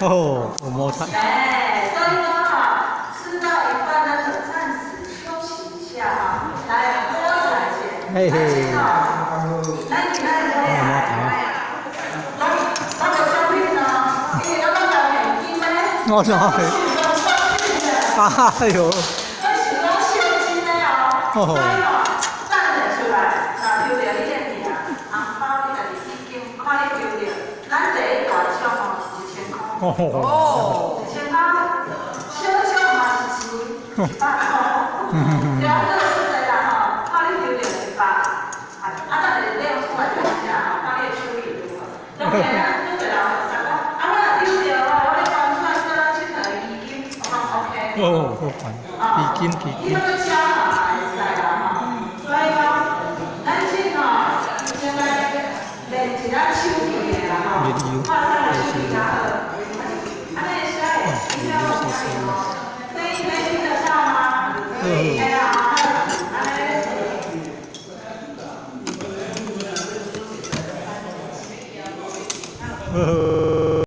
哦，有摩擦。哎，所以講吼，吃到一半那就暫時休息一下哈，來喝彩先。嘿嘿。咱今仔日要來，攏攏無獎品哦，因為咱攏交現金咧。我想係。哎呦。我是講現金的哦，所以吼，等下出來，若抽著你的名，紅包你家己去揀，看你抽著。咱第一大獎哦是1000塊。哦。1000塊，小獎嘛是錢，100塊。對啊，這個是濟啦吼，看你抽著100，啊，啊，等下領出來看一下吼，看你的手藝如何。當然，足濟人會說講，啊，我若抽著哦，我咧捐出來做咱佚佗的基金，我講 OK。哦，好煩，基金基金。你欲加嘛會使啦吼，所以講，咱先吼，先來練一下手藝的啦吼，看啥個手藝較好。按呢會使，你聽我講吼，聲音可以聽得到嗎？可以，哎呀，按呢。呵。